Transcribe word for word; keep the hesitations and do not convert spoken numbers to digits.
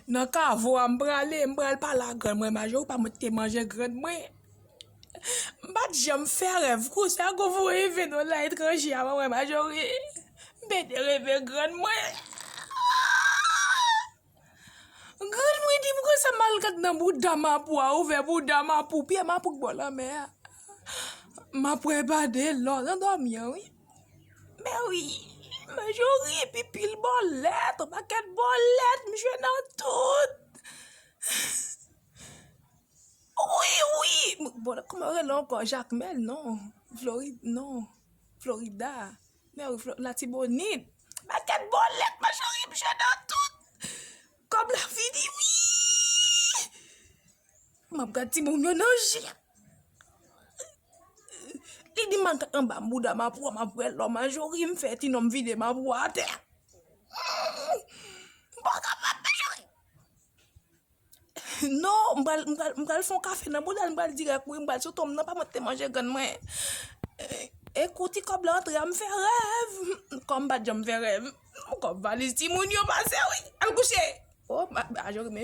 Nan kavo a, m prale, m pral pale a grann mwen, Majori pa mwen te manje grann mwen. M pa t janm fè rèv konsa, gon voye ven nan la etranje a, mwen, Majori. M pede reve grann mwen. Grann mwen di m konsa, m al gad nan bouda mapou a, ouvè bouda mapou, pye mapou k bò lanmè a. M ap wè pa de lò nan dòmi an, wi. Men wi, Majori, epi pil bòlèt, yon pakèt bòlèt, misye nan tout. Wi, wi. Bon, kòman yo rele ankò? Jakmèl, non. Florid, non. Florida. Men wi, Flo-, Latibonit. Pakèt bòlèt, Majori, misye nan tout. Kòb la fini, wi. M ap gad timoun yo nan je. Li di m al gad anba bouda mapou a, m ap wè lò, Majori, m fè ti nonm vide mapou a atè. M pa kapab, Majori. Non, m pral, m pral, m pral fè yon kafe nan bouda l, m pral dirèk, wi, m pral sou tonm nan, pa mwen te manje grann mwen. E kou ti kòb la antre a, m fè rèv. Kòm m pa t janm fè rèv. Kòb valiz timoun yo pase, wi. Al kouche. Oh, ma, Majori, men